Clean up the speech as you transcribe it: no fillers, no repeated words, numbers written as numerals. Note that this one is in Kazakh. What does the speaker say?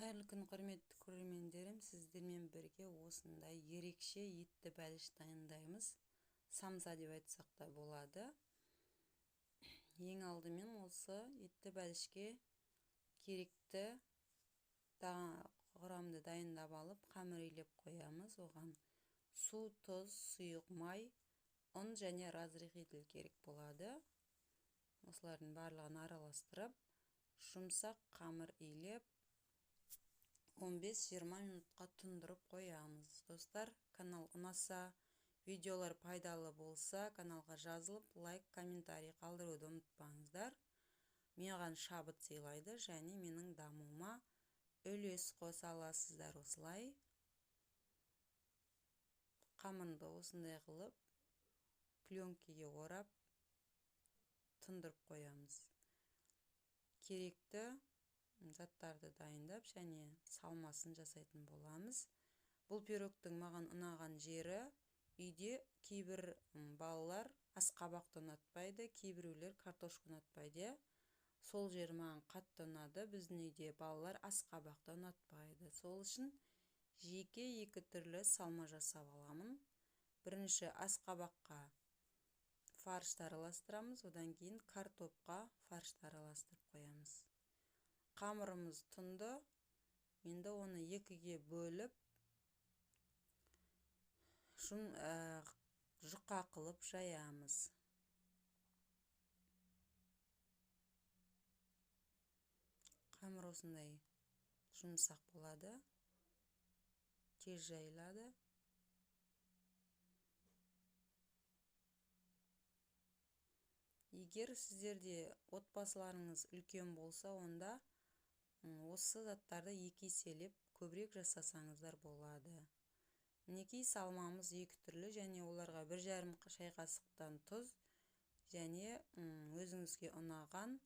Қайырлы күн, құрметті көрермендерім! Сіздермен бірге осындай ерекше етті бәліш дайындаймыз. Самса деп айтсақ та болады. Ең алдымен осы етті бәлішке керекті құрамды дайындап алып, қамыр илеп қоямыз. Оған су, тұз, сұйық май, ұн және разрыхлитель керек болады. Осылардың барлығын араластырып, жұмсақ қамыр илеп 15-20 минутқа тұндырып қоямыз. Достар, канал ұнаса, видеолар пайдалы болса, каналға жазылып, лайк, комментарий қалдыруды ұмытпаңыздар. Маған шабыт сыйлайды және менің дамуыма үлес қоса аласыздар осылай. Қамырды осындай қылып, пленкеге орап, тұндырып қоямыз. Керекті заттарды дайындап және салмасын жасайтын боламыз. Бұл пирогтың маған ұнаған жері, үйде кейбір балалар асқабақты ұнатпайды, кейбіреулер картошка ұнатпайды. Сол жері маған қатты ұнады. Біздің үйде балалар асқабақты ұнатпайды. Сол үшін жеке екі түрлі салма жасап аламын. Бірінші асқабаққа фаршты араластырамыз, одан кейін картопқа фаршты араластырып қоямыз. Қамырымыз тұнды. Енді оны екіге бөліп, жұқа қылып жаямыз. Қамыр осындай жұмсақ болады, тез жайылады. Егер сіздерде отбасыларыңыз үлкен болса, онда осы заттарды екі еселеп көбірек жасасаңыздар болады. Мінекей салмамыз екі түрлі және оларға 1,5 шай қасықтан тұз және өзіңізге ұнаған